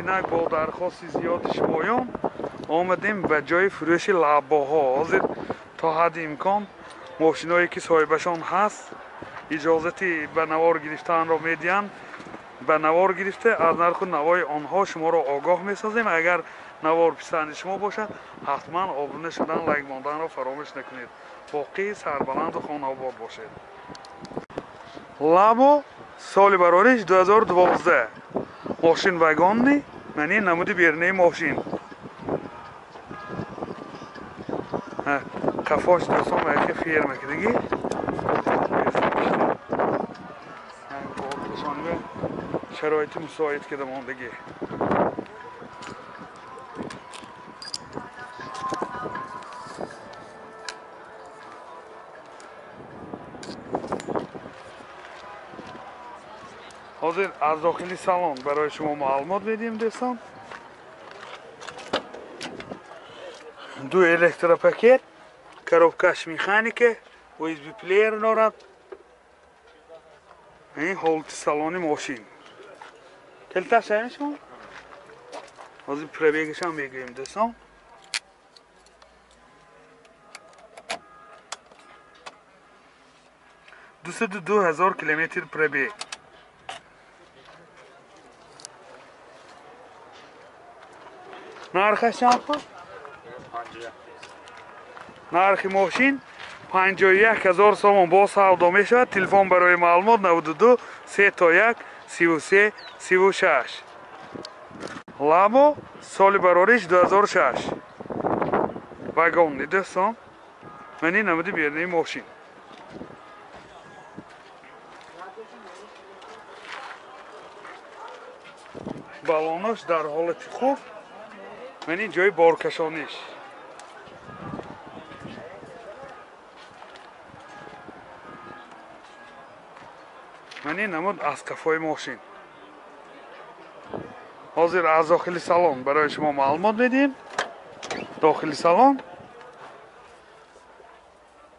Инак бо дархости зиёди шумоён омадем ба ҷои фурӯши лабоҳо. Ҳозир то ҳадди имкон мошиное ки соҳибашон ҳаст иҷозати ба навор гирифтанро медиҳанд. Ба навор гирифта аз нарху навои онҳо шуморо огоҳ месозем. Агар навор писанди шумо бошад, ҳатман обуна шудан, лайк монданро фаромӯш накунед. Боқӣ сарбаланду хонаобод бошед. Лабо соли барориш 2012. Мошин вагонни, мани намуди берунаи мошин. Қафош дӯстон яке ферма кидаги. Шароити мусоид кида мондагӣ. Ҳозир аз дохили салон барои шумо маълумот медиҳем, дӯстон. Ду электропакет, коробкаш механика, USB плеер дорад. Ин ҳолати салони мошин. Келташ ҳамин шумо? Ҳозир пробегашам мегӯем, дӯстон. 202 000 километр пробег. Нархаш чанд пул? Нархи мошин 51 000 сомон, бо савдо мешавад. Телефон барои маълумот 92 3 1 33 36. Лабо соли барориш 2006. Вагонни, дӯстон. Мани намуди берунаи мошин. Балонош дар ҳолати хуб. Мани ҷои боркашониш. Мани намуд аз кафои мошин. Ҳозир аз дохили салон барои шумо маълумот медиҳем. Дохили салон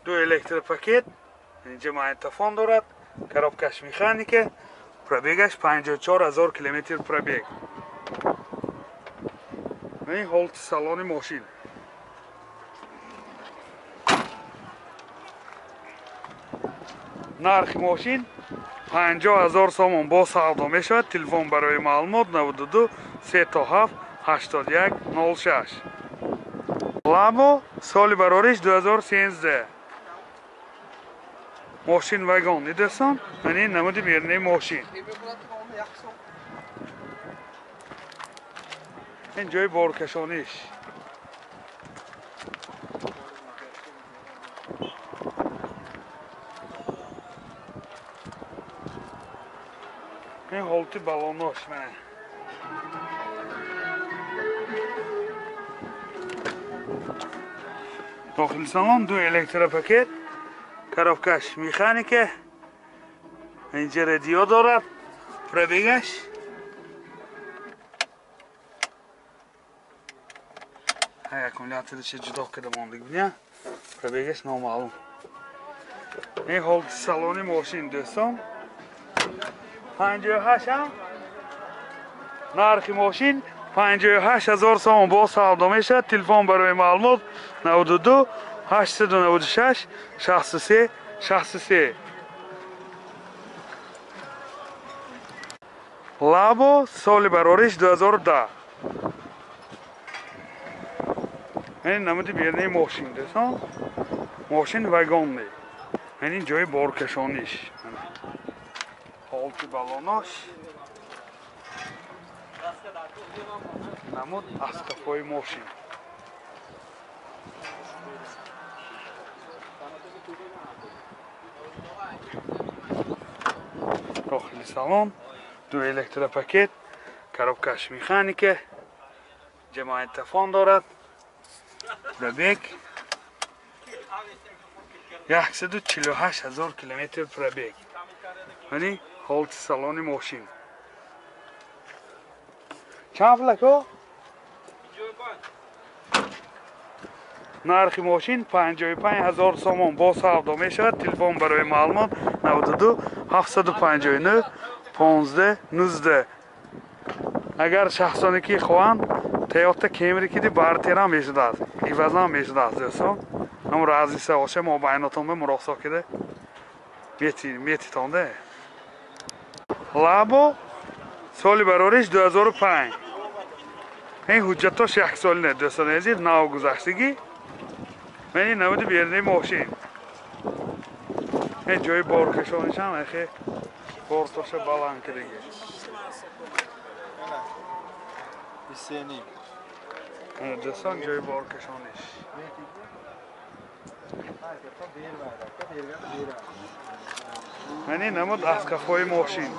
ду электропакет, инҷа магнитофон дорад, коробкаш механика, пробегаш 54 000 километр пробег. Ин ҳолати салони мошин. Нархи мошин 50 000 сомон, бо савдо мешавад. Телефон барои маълумот 92 3 7 81 06. Лабо соли барориш 2013. Мошин вагон, дӯстон. Мани намуди берунаи мошин. Ин ҷои боркашониш. Ин ҳолати балонош мана. Дохили салон ду электропакет, коробкаш механика, инҷа радио дорад, пробегаш аккумуляториша ҷудо карда мондагӣ буня, пробегаш номаълум. Ин ҳолати салони мошин, дӯстон. 58. Нархи мошин 58 000 сомон, бо савдо мешавад. Телефон барои маълумот 92 896 63 63. Лабо соли барориш 2010. Ин намуди берунаи мошин, дӯстон. Мошин вагонни. Ин ҷои боркашониш. Ҳолати балонош. Намуд аз қафои мошин. Дохили салон ду электропакет, коробкаш механика, магнитофон дорад. Пробег 148 000 километр пробег. Мани ҳолати салони мошин. Чанд пул, Нархи мошин 55 000 сомон, бо савдо мешавад. Телефон барои маълумот 92 759 15 19. Агар шахсоне ки хоҳанд, Toyota Camry ки бартерам мешудааст, ивазам мешудааст дӯстон. Ҳам разиса боша, мо байнотон ба муросо кида метитонде. Лабо соли барориш 2005. Ин ҳуҷҷатош як соли не, дӯстони азиз, нав гузаштагӣ. Ман ин намуди берунаи мошин. Ин ҷои боркашонишам ахе бортоша баланд кидаги. Дӯстон, ҷои боркашониш. Ман ин намуд аз қафои мошин.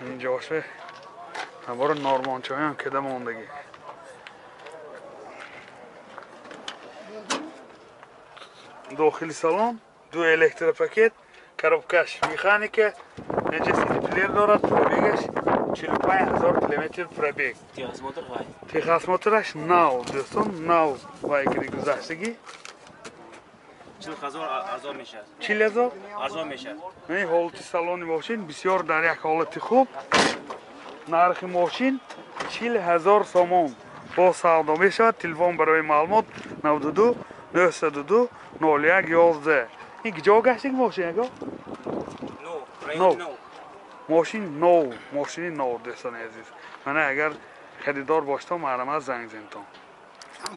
Ин ҷоше ҳамвора нормончаҳоям кида мондагӣ. Дохили салон ду электропакет, коробкаш механика, инҷа сидиплеер дорад, пробегаш 45 000 километр пробег. Техосмотраш нав, дӯстон, нав вай киди гузаштагӣ. 40 000 арзон мешавад. 40 000 арзон мешавад. Ин ҳолати салони мошин бисёр дар як ҳолати хуб. Нархи мошин 40 000 сомон бо савдо мешавад. Телефон барои маълумот 92 902 01 11. Ин куҷо гаштик мошин ако? Нов. Мошин нов, мошини нов, дӯстони азиз. Мана агар харидор бошед, марҳамат занг занетон.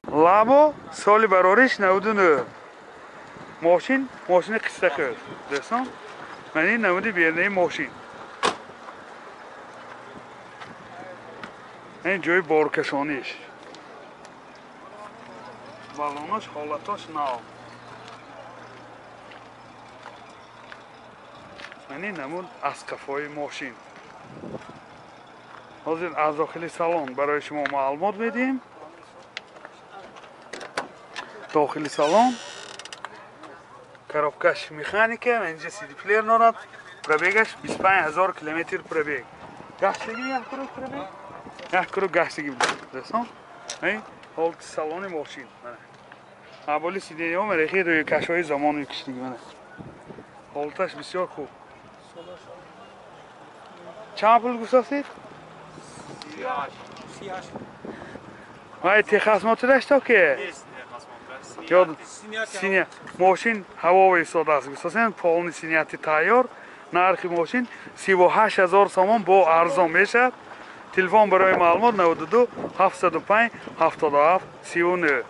Лабо соли барориш 99. Мошин, мошини қиссахӯр. Дӯстон, ман ин намуди берунаи мошин. Ин ҷои боркашониш. Балонош ҳолатош нав. Ман ин намуд аз қафои мошин. Ҳозир аз дохили салон барои шумо маълумот медиҳем. Дохили салон коробкаш механика, инҷа сидиплеер дорад, пробегаш 25 000 километр пробег. Гаштагӣ як круг пробег? Як круг гаштагӣ дӯстон. Ин ҳолати салони мошин. Аболи сидениҳо мерехи рӯйкашҳои замони киштагӣ мана. Ҳолаташ бисёр хуб. Чанд пул гуфтастед? Вай техосмотраш то ке? Синя мошин ҳаво истодааст. Гуфтасен полни синяти тайёр. Нархи мошин 38 000 сомон бо арзон мешавад. Телефон барои маълумот 92 705 77 39.